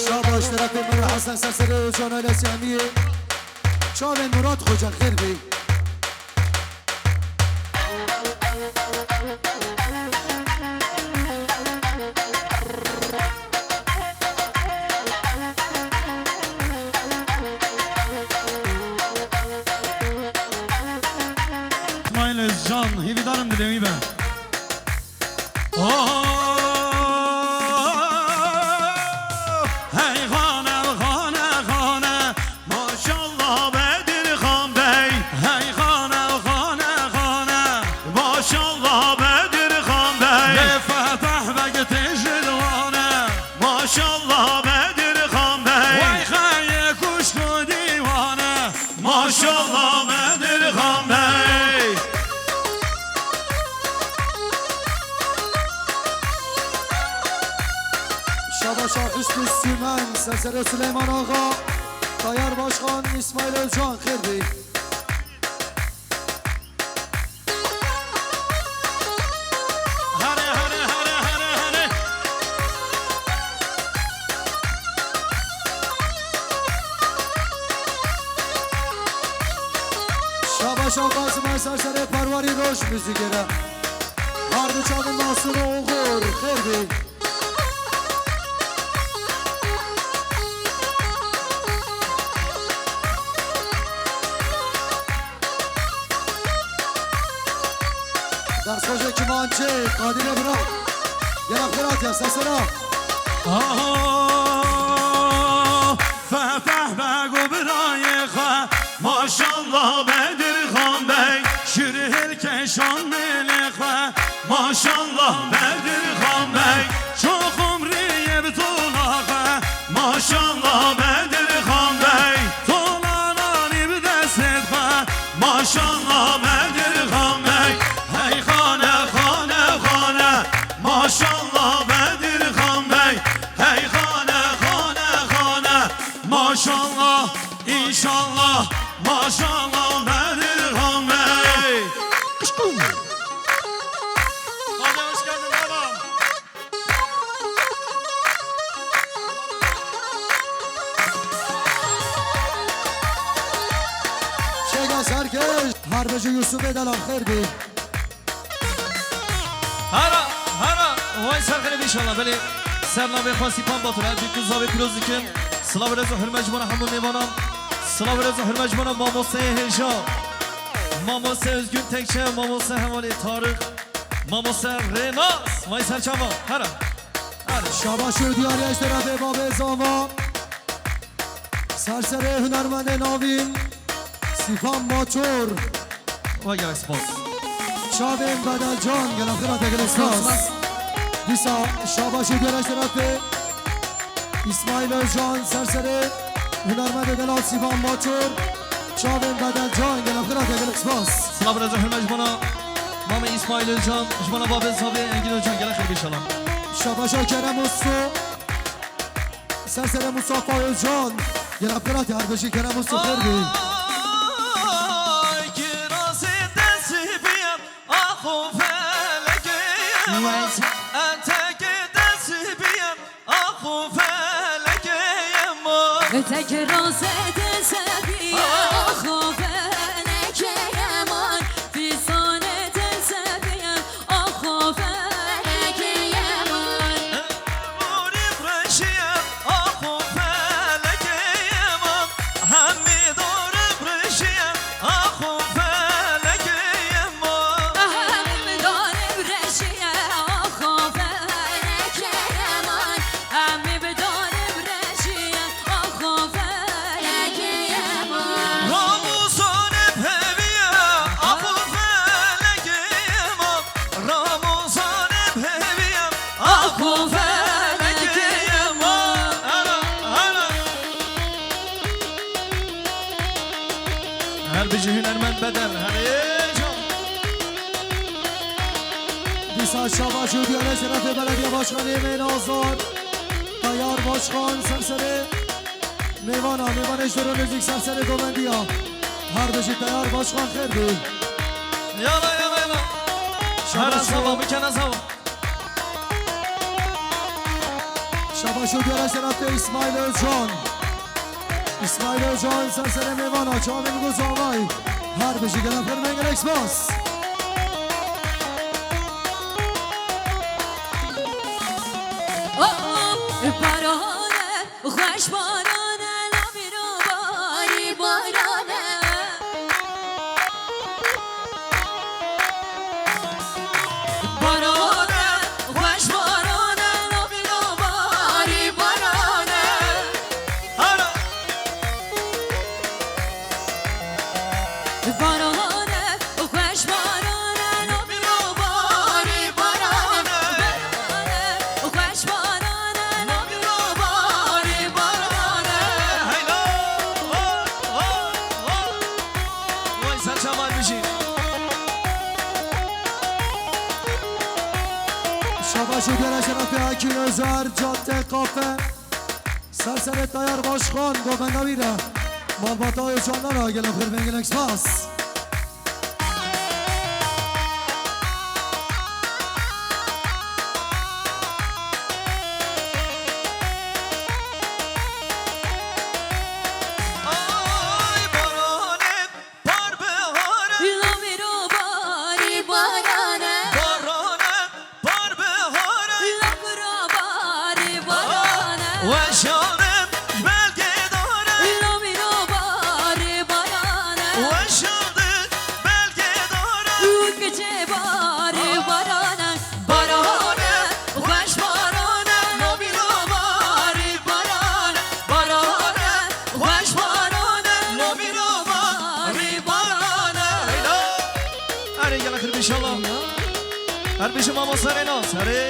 Şabaş terefê Miro Hesen, ser serê Özcan ailesî hemiyê. Çavên Murat Xoca xêr bê. Îsmaîl Özcan, hêvîdarim dilê wî be. Oh, hey xane, xane, xane. Maşallah Bedirxan Bey. Hey xane, xane, xane. Maşallah Bedirxan Bey. Lê Fetah Beg têj li wan e. Maşallah Bedirxan Bey. Vay xeyê kuşk û dîwan e. Maşallah Bedirxan Bey. Şabaşa Hüsnü Sümen, ser serê Süleyman Ağa, Tayar Başkan, İsmail Özcan, xêr bî. Hare, hare, hare, hare, hare. Şabaşa Kazım, ser serê Perwarî Roj muzîkê re. Her du çavên Masûr û Oxur, xêr bî. Destxweş e kimançê, Kadîrê bira. Gela xêr hatiye, sesera. Aha, Fetah Beg û birayê xwe. Maşallah Bedirxan Bey, şirhêl keşan mêlê xwe. Maşallah Bedirxan Bey, çok umriyê bi tola xwe. Maşallah Bedirxan Bey, tola nanî bi destê xwe. Maşallah Bedirxan Bey, hey xane, xane, xane. Maşallah Bedirxan Bey, hey xane, xane, xane. Maşallah, inşallah, maşallah Bedirxan Bey. Serkeş, her bijî Yusufê delal xêr bî. Hera, hera, vay ser xêr bî inşallah. Belê ser navê xwe Sîpan Batur, her cî ku zavê pîroz dikin. Silav rêz û hurmet ji bona hemû mêvanan. Silav rêz û hurmet ji bona mamosteyê hêja. Mamoste Özgün Tekçe, mamoste hevalê Tarık. Mamoste Rênas, vay ser çava, hera. Hera. Şabaş û diyariya ji terefê babê Zava. Ser serê hunermendê navîn Sîfan Batur. Vay gelek spas. Çavên Bedelcan, gelek xira te gelek spas. Spas. Dîsa şabaş û diyariya ji terefê Îsmaîl Özcan, ser serê hunermendê delal Sîfan Batur. Çavên Bedelcan, gelek xira te gelek spas. Silav rêz û hurmet ji bona Mamê Îsmaîl Özcan, ji bona babê Zavê Engin Özcan, gelek xêr bî inşallah. Şabaşa Kerem Ustu. Ser serê Mustafa Özcan. Gelek xira te her bijî Kerem Ustu xêr bî. Ay, kirazê destê biyem, ax û felekê yema. Etekê destê biyem, ax û felekê yema. Tek razê destê biyem, ax û felekê yema. Fîzanê destê biyem, ax û felekê yema. Dorê reşiye, ax û felekê yema. Hemî dorê reşiye, ax û felekê yema. Hemî dorê reşiye, ax û felekê yema. Hemî bi dorê reşiye, ax û felekê yema. Ramûsanê bi hêviye, ax û felekê yema. Ramûsanê bi hêviye, ax û felekê yema. Hera, hera. Her bijî hunermend Bedel, her êca. Dîsa şabaş û diyarê şerefê belediye başkanê Mênazor. Tayar Başkan ser serê mêvana, mêvanê ji Doro Müzik ser serê govendiya. Her bijî Tayar Başkan xêr bî. Yala, yala, yala. Şabaş Hera û sava, bikene sava. Şabaş û diyarê şerefê Îsmaîl Özcan. Îsmaîl Özcan, ser serê mêvana, çavên ku zavayî. Her bijî gelek xêr, gelek spas. Oh, oh, barane, xweş barane, lavîro barî barane. Barane, xweş barane, lavîro barî barane. Hara. Barane, xweş barane, lavîro barî barane. Barane, xweş barane, lavîro barî barane. Heylo, ho, ho, ho. Vay sen çavan bijî. Şabaş û gere şerefê Akîn Özer, Cadde Kafe. Ser serê Tayar Başkan, govenda wî re. Malbata Ocanan ra gelek xêr bên, gelek spas. Ay, baranê par bihare. Lavîro barî barane. Baranê par bihare. Lavîro barî barane. Weşanim belgedare. Lavîro barî barane. Weşanim belgedare. Û gece barî barane. Barane, xweş barane, lavîro barî barane. Barane, xweş barane, lavîro barî barane. Heylo. Erê, gelek xêr bî inşallah. Her bijî mamoste Rênas, herê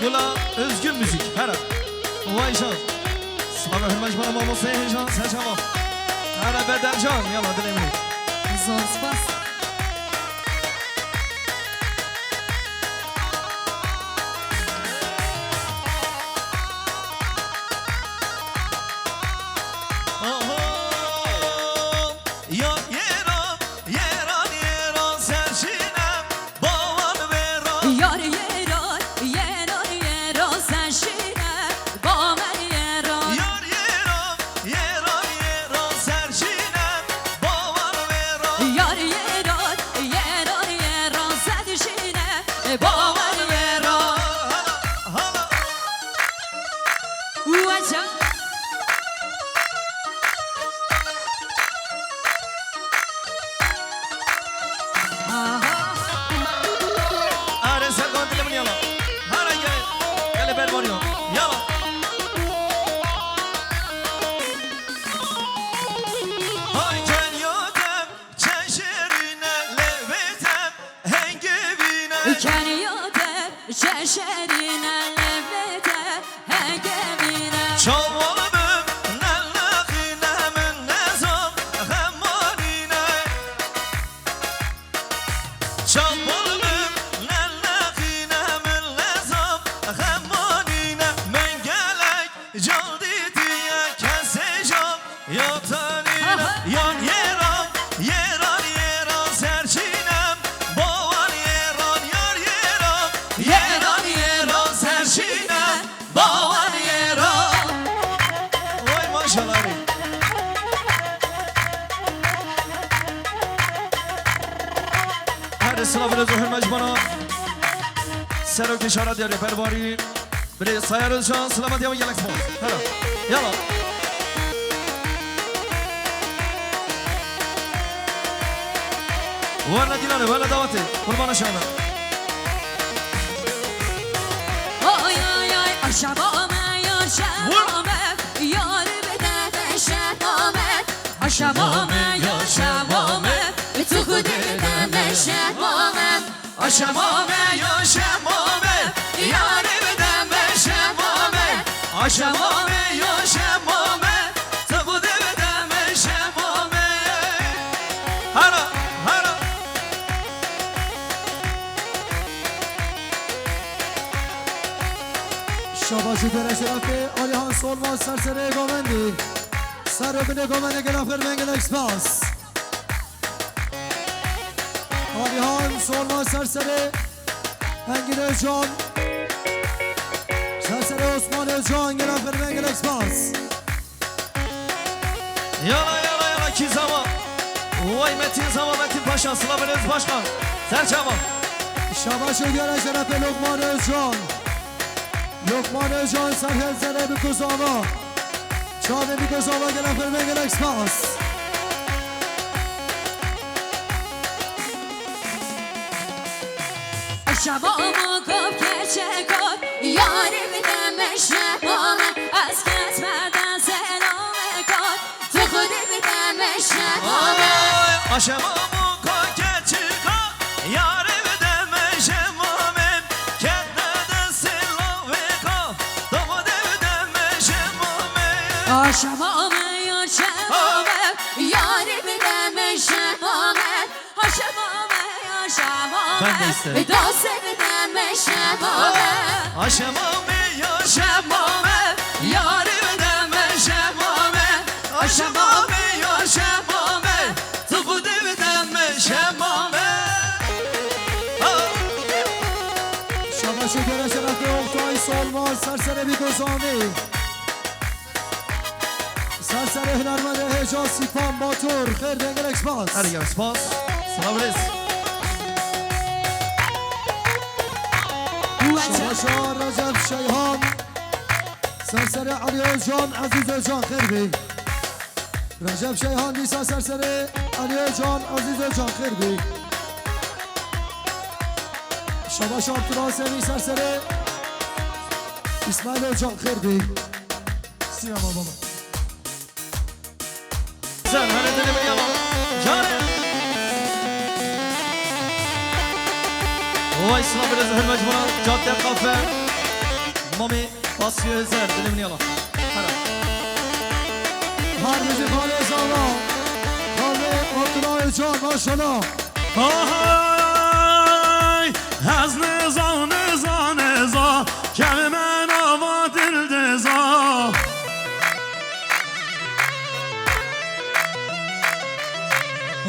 gula Özgün Müzik, here. Vay can. Slavê hurmet ji bo mamosteyê hêja, ser çava. Here Bedelcan, yala dilê min. Zor spas. Aha. Ya yêran, yêran, yêran serşîne, bawan vêran. Yar yêran, yêran, yêran serşîne, bawan vêran. Yar yêran, yêran, yêran serşîne, bawan vêran. Silav û rêz û hurmet ji bona Serokê Şara Diyarbekir Berbarî, birê Sayar Özcan, silamet ya gelek spor. Hela. Yala. Werne dîlanê, werne dawetê. Qurbana şana. Ay, ay, ay, aşama me, yaşama me, yar bide me şema me. Aşama me, yaşama me, tu xudê bide me şema me. Aşama me, yaşama me, yar bide me şema me. Aşama me, yaşama me, tu xudê bide me şema me. Hara, hara. Şabaş û bere şerefê Alihan Solmaz ser serê govendî. Ser û binê govendê gelek xêr bên gelek spas. Alihan Solmaz ser serê Engin Özcan. Ser serê Osman Özcan gelek xêr bên gelek spas. Yala, yala, yala, kî zama. Vay Metin zama, Metin Paşa, silav û rêz başkan. Ser çava. Şabaş û bere şerefê Lokman Özcan. Lokman Özcan ser her zerê bi kuzava. Çavê bi kuzava gelek xêr bên gelek spas. Şema me gov keçe gov, yarê bide me şema me, ez kes me de selam kar, tu xudê bide me şema me. Aşema me gov keçe gov, yarê bide me şema me, kes me de selam kar, tu xudê bide me şema me. Aşema me, yaşama me, yarê bide me şema me. Aşama me, yaşama me, dastê bide me şema me. Aşama me, yaşama me, yarê bide me şema me. Aşama me, yaşama me, tu xudê bide me şema me. Şabaş û bere şerefê Oktay Solmaz, ser serê bi kuzavê. Ser serê hunermendê hêja Sîpan Batur, xêr bên gelek spas. Her gelek spas. Silav rêz. Şabaşa Recep Şeyhan. Ser serê Elî Özcan, Ezîz Özcan, xêr bî. Recep Şeyhan dîsa ser serê Elî Özcan, Ezîz Özcan, xêr bî. Şabaşa Abdullah Semî ser serê İsmail Özcan, xêr bî. Siyama baba. Sen hele dilimi yalan. Canım. Vay, silav û rêz û hurmet ji bona Cadde Kafe. Mami Basri Özer, dilimi yalan. Hara. Harbiji Xalê Zala. Xalê Abdullah Özcan, maşallah. Ahay, ez niza, niza, niza, kevime nava dildiza.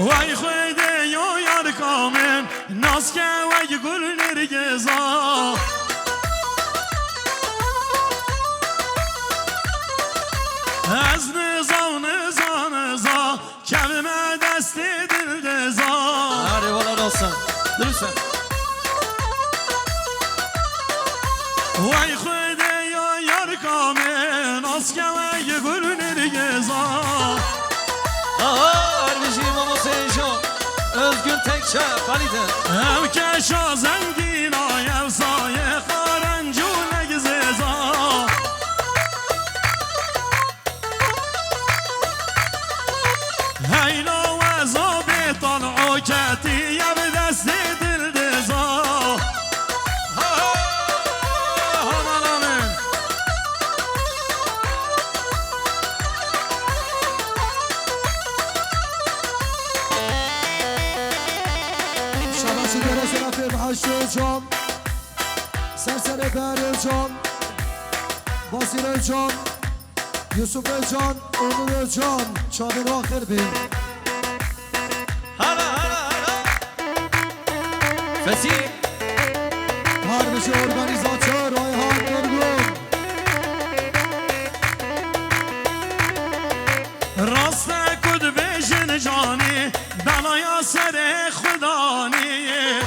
Wey Xwedê yo yarka min, nas ke wey gul nirgiza. Ez niza, niza, niza, kevime destê dildiza. Hadi, wala olsun. Lütfen. Wey Xwedê ya yarka min, nas ke wey gul nirgiza. Aha, her bijî Mamo Seyşo, Özgün Tekçe, kalite. Ev keşa zengîna, ev sayê xarenc û legzêza. Heylo weza bêtal o ketiye bi destê dildiza. Ha, ha, aman, aman. Şabaşi gere şerefê Mehaş Özcan. Ser serê Beher Özcan. Basir Özcan. Yusuf Özcan, Onur Özcan, çavên wan xêr bê. Hala, hala, hala. Fesî. Harbiji organizatör Ayhan Durgun. Rast e ku dibêjin canî, belaya serê xwe danî.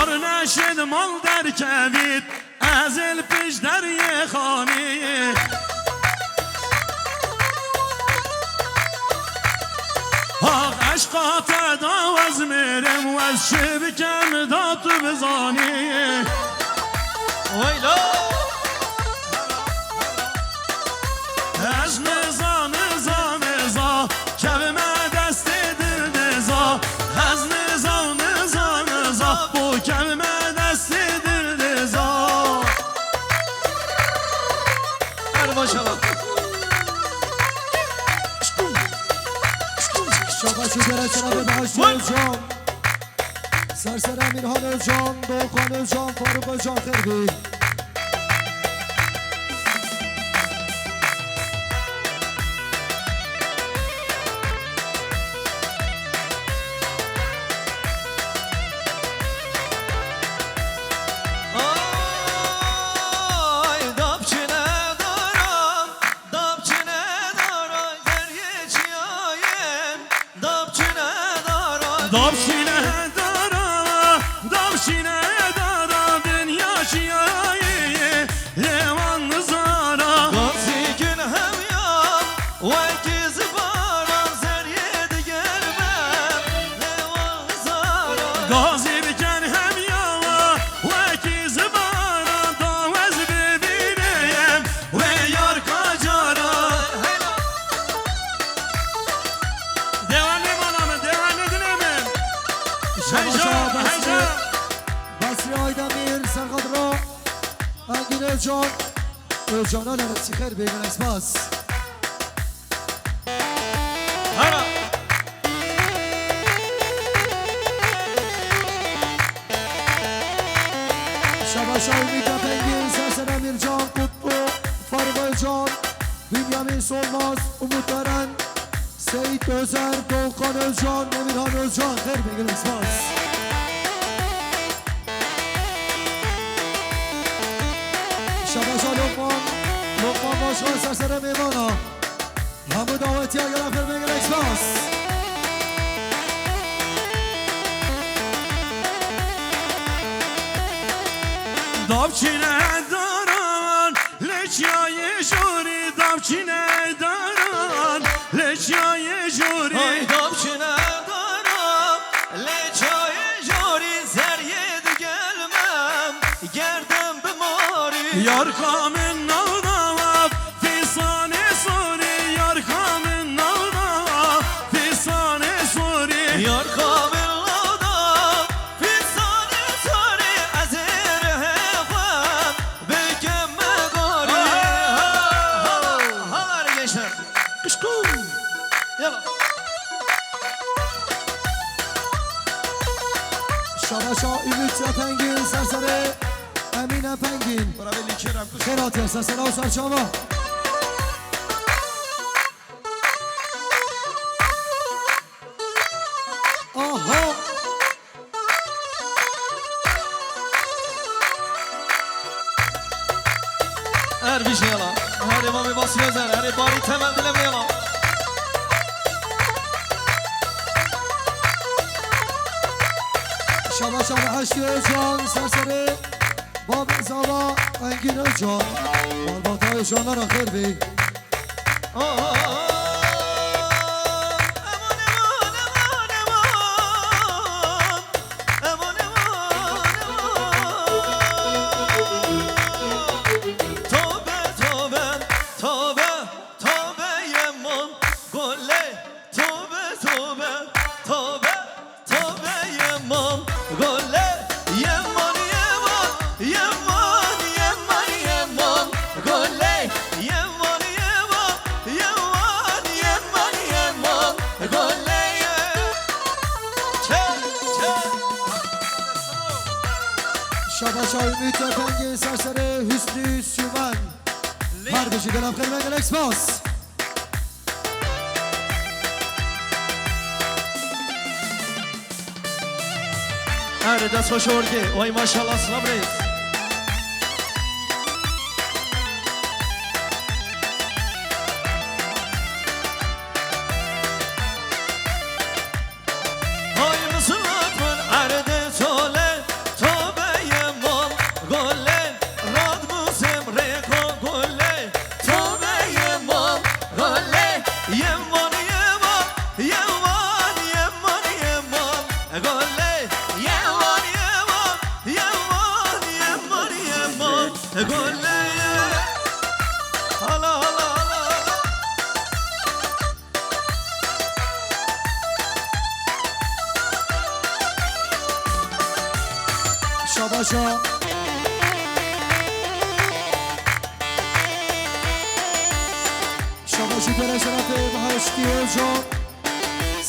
Neşid mal derkevît, ez ê li pişt deriyê xanî. Haq eşqa te da wez mirim, wez çi bikem da tu bizanî. Weylo! Ez niza, niza, niza, kevime destê dildiza. Ez niza, niza, niza, bo kevime destê dildiza. Her maşallah. Şabaş û gerek cenabê Baş Vay. Özcan. Sersere Emirhan Özcan, Doğukan Özcan, Faruk Özcan xêr bî. Ay, dapçine dara, dapçine dara, derye çiyayen. Dapçine dara, dapçine dara, dapçine dara, dinya çiyayê lêwan zara. Gazî kin hemya, wekî zibaran zeriyê digelme lêwan zara. Gazî biken hemya, wekî zibaran da wez bibînim wê yar kacaran. Dewa nêmana min, dewa nedine min. Şabaşa Heyja, Basri, heyja. Basri Aydemir, Serhat Ra, Engin Özcan, Özcan Öner, Sixer Bey, Espas. Hara. Şabaşa Ümit Efendi, Serser Emircan, Kutlu, Faruk Özcan, Bünyamin Solmaz, Umut Eren, Seyit Özer, Doğukan Özcan, Emirhan Özcan, her bir gün ispas. Şabaşa Lokman, Lokman Başkan Sersere Meymana. Hemû dawetiya gera her bir gün ispas. Dapçine daran, Leçyayê jorê dapçine daran, leçyayê jorê. Ay dapçine daran, leçyayê jorê, zeriyê digelmem, gerdem bi morî. Yarka min navdawa, fîsanê sorê, yarka min navdawa, fîsanê sorê. Yarka min navdawa, fîsanê sorê, ez ê rihê xwe Bikim me gorî. Hala, hala, hala, hala gençler. Kışkı. Yala. Şabaşa Ümit Efengin, Serseri Emin Efengin. Bravo, Liçer Abdus. Xêr hatiye, Serseri Awsar Çava. Aha. Her bir şey yalan. Her imamı basıyor zer. Her bari temel dilemeye yalan. Şaba şaba Haşi Özcan, Serseri, Bab Zava, Engin Özcan. Malbata Özcanlara xêr bî. Tobe yeman, gole yeman, yeman, yeman, yeman, yeman, gole yeman, yeman, yeman, yeman, gole ye-, çe, çe. Şabaşa Ümit Efendi, Serseri Hüsnü Sümen. Her bir şey gelen xeyr ve gelen spas. Her dest xweş orgê. Way maşallah, silam reis. Hay mıslat min erdê tole, to Şabaşî Dere Şerefê Mehaştî Özcan.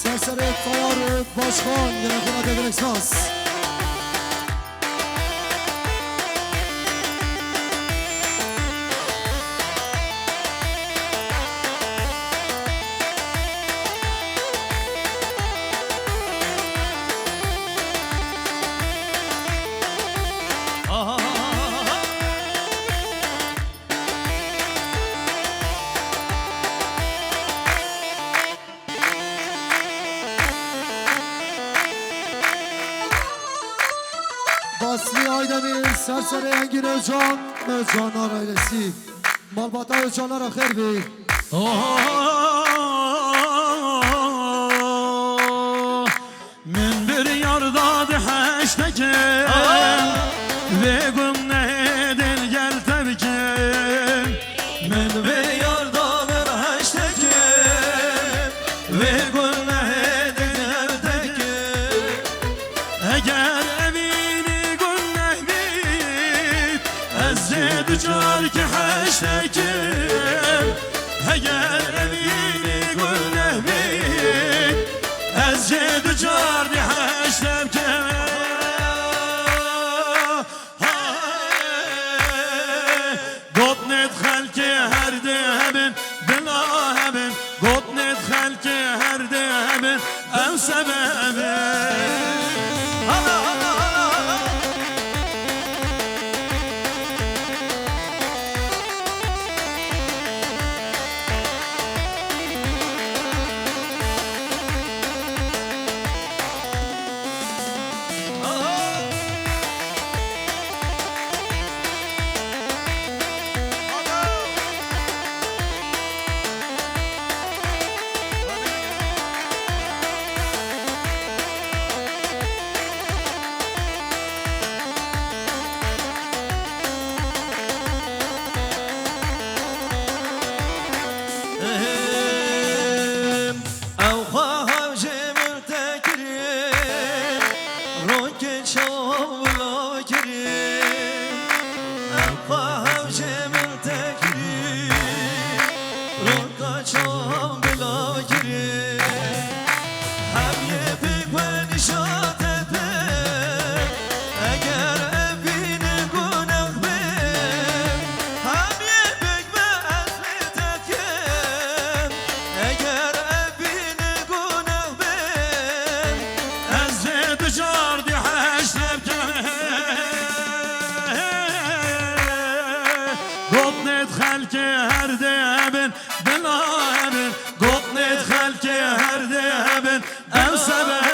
Serserê Tayar Başkan, Gerek Xona Degirek Saz. Basri Aydemir, Serserê Engin Özcan, Özcanlar ailesi. Malbata Özcanlara xêr be. Oh, min bir yar da di heşteke, vê gul nehêdin gel terkin. Min vê yar da bir heşteke, vê gul nehêdin gel terkin. Eger evînî gul nehbît, ez ê du car ki heşte kim. Eger evînî gul nehbît, ez ê du car di heşte kim. Gotinê xelkê her dê hebin, bila hebin. Gotinê xelkê her dê hebin, ev sebebê. Hala, hala, hala, hala. Ew xwe hewcê min te kiriye, rokê çawan bila kiriye. Ew xwe hewcê min te kiriye, roka çawan bila kiriye. Hem yê bik we nîşate te, eger evîn gunex be. Hem yê bik be ez lê te dikim, eger evîn gunex be. Ez ê du car di heşt nebkim. Gotinê xelkê her dê hebin, bila hebin. Gotinê xelkê her dê hebin, ev sebebê.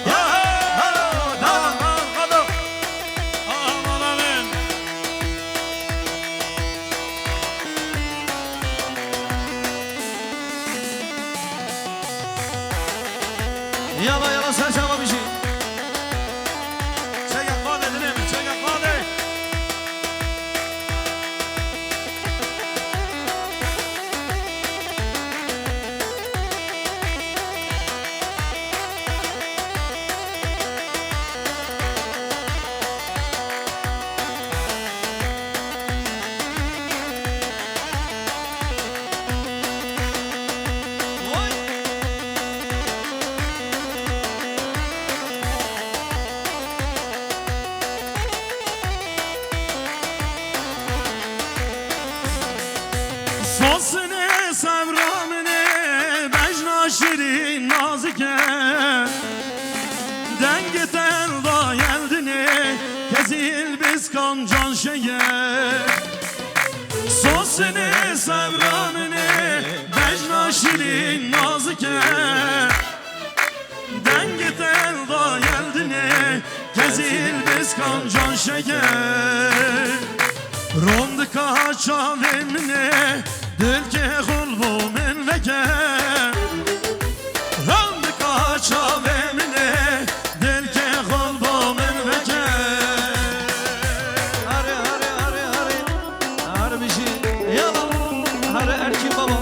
Ya, helo, devam, devam, devam. Aman, aman. Yala, yala, ser çava bijî. Çeke qadê dilê min, çeke qadê. Sosinê sevra min ê, bejna şirîn nazik e. Dengê te da yeldinê, kezîl biskan can şeye. Sosinê sevra min ê, bejna şirîn nazik e. Dengê te da yeldinê, kezîl biskan can şeke. Rondika çavê min ê, dilkê xulbû min veke. Rondika çavê min ê, dilkê xulbû min veke. Hare, hare, hare, hare. Hare bijî. Yala. Hare Erkîn baba.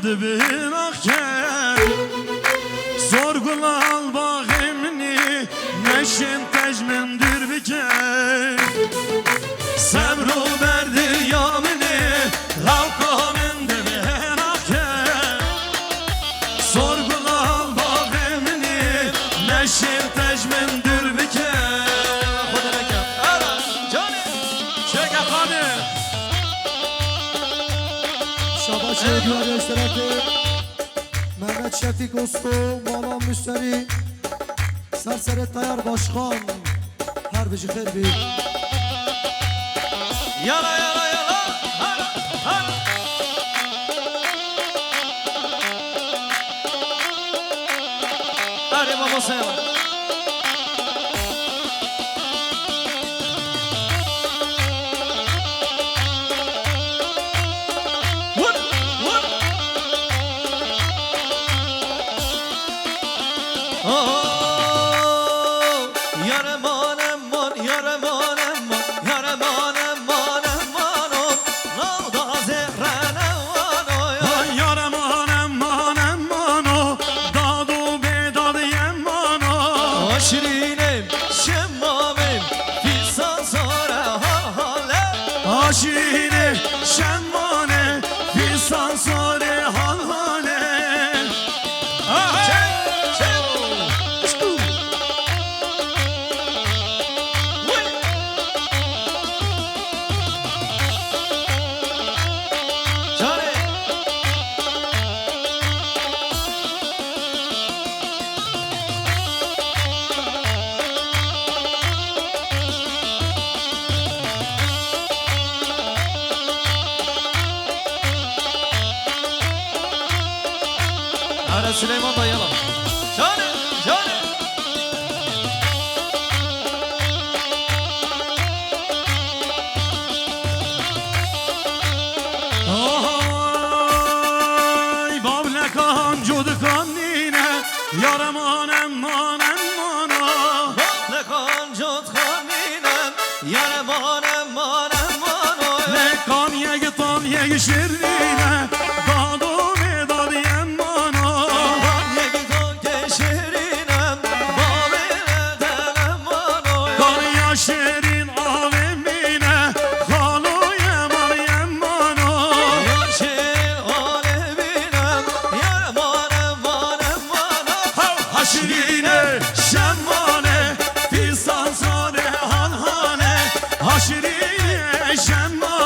Binaxke, zor gulal baxê minî, neşên tej min dûr bike. Sebr û berdiya minî, lawka min de binaxke. Zor gulal baxê minî, neşên tej min dûr bike. Xwedê neke. Ara, canê. Şeke xanê. Şabaş ê Diyarbekir Sereke, Mehmet Şefik Usto, Mala Müsterî, Serserê Tayar Başkan, her bijî xêr bî. Yala, yala, yala, hala, hala. Erê mamoste yala. Vur, vur. Oh, yar eman eman, yar eman eman, yar eman eman eman o. Navda zerrene vano ya. Ay, yar eman eman eman o. Dad û bêdad eman o. Aşirînim, şemamim, fîsan sare hal hale. Aşirîne şemane, fîsan sare hal hale. Aha! Çek, çek. Piştu. Vay. Canê. Ara Süleyman da yala. Canê, canê. Ay, bablekan cudikan nîne, yar eman eman eman a. Bablekan cudikan nîne, yar eman eman eman o. Lekan yek tan yek şirîne, dad û bêdad eman a. Lekan yek tan yek şirîne, babê dad eman o. Kar ya şirîn avê mîne, xalo ye Meryem mano. Yaşil alemine, yar mane, mane, mane. Haşrîne, şemane, fîsan sare han hane. Haşrîne, şemane.